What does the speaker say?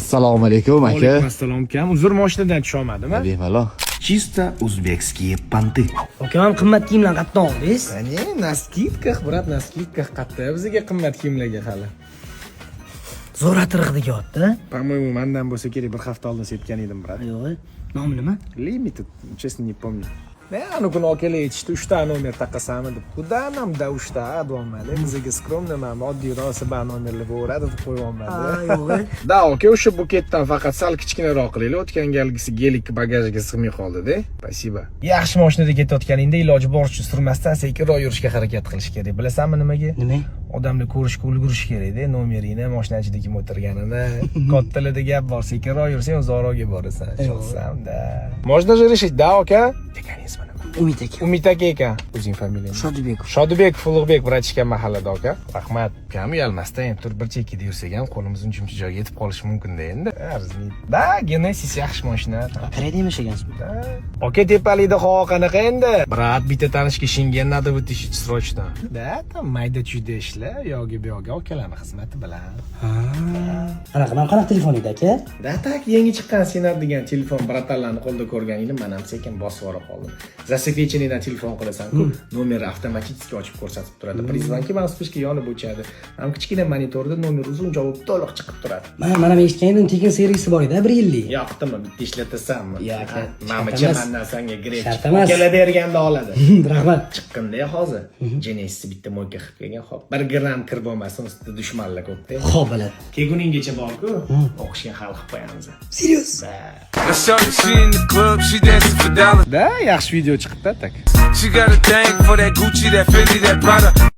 Assalomu alaykum, aka. Alaykum assalom, ukam. Uzr, mashinadan tusholmadim. Bemalol. Чисто узбекские понты. Ukam, qimmat kiyimlarni qayerdan oldingiz? Не, на скидках, брат, на скидках. Qayerda bizga qimmat kiyimlarga hali. Zo'r atir hidi kelyapti. По-моему, mandan bo'lsa kerak, bir hafta oldin sepgan edim, брат. Yo'q, nomi nima? Limited, честно, не помню. Ne, anu kuni akalar aytishdi, uchta nomer taqasanmi deb. Куда нам до uchta, deyapman. Bizga скромно, mana oddiyroq ba nomerlar bo'laveradi deb qo'yyapman. Yo'q. Да, aka, o'sha buketdan faqat sal kichkinaroq qilaylik. O'tgan galgisi gelik bagajga sig'may qoldi-da. Спасибо. Yaxshi mashinada ketayotganingda iloji boricha surmasdan sekinroq yurishga harakat qilish kerak. Bilasanmi nimaga? Nima? Odamlar ko'rishga ulgurish kerakda, nomeringni, mashina ichida kim o'tirganini. Kattalarda gap bor, sekinroq yursang, uzoqroqga borasan. Ishonsam-da. Можно же решить, да, aka? Akani ismi nima? Umid aka. Umid aka ekan. O'zing familiyang? Shodibekov. Shodibekov Ulug'bek, братишка, mahallada, aka. Rahmat. Ukam, uyalmasdan endi tur, bir chekkada yursak ham qo'limiz uncha-muncha joyga yetib qolishi mumkin-da endi. Arzimaydi. Да, Genesis yaxshi mashina. Koreyada ham yashagansiz. Да. Aka, tepalikda havo qanaqa endi? Брат, bitta tanishga shingan надо вытащить срочно. Да, там mayda-chuyda ishlar, u yogi bu yogi akalarning xizmati bilan. Qanaqa, mana qanaqa telefon edi, aka? Да, так, yangi chiqqan Sinar degan telefon, братан larni qo'lida ko'rgan edim, man ham sekin bosib yubora qoldim. Засвеченный dan telefon qilasan-ku, nomeri avtomatik ochib ko'rsatib turadi. При звонке mana вспышка yonib o'chadi. Ham kichkina monitorda nomer uzun javob to'liq chiqib turadi. Mana men eshitgan edim, tekin servisi bor edi, bir yillik. Yoqdimi? Bitta ishlatasanmi? Yo'q, aka, Mamicha shart emas. mandan senga grech. Shart emas. Akalar berganda oladi. Rahmat. Chiqqanda hozir Genesis bitta мойка qilib kelgan, hop. 1 gramm kir bo'lmasin, ustida dushmanlar ko'pda. Xo'p, bo'ladi. Kelguninggacha borku, o'qishga hal qilib qo'yamiz. Serios? I shorty, she in the club, she dancing for dollars. Да, yaxshi video chiqibdi, так. She got a thing for that Gucci, that Fendi, that Prada.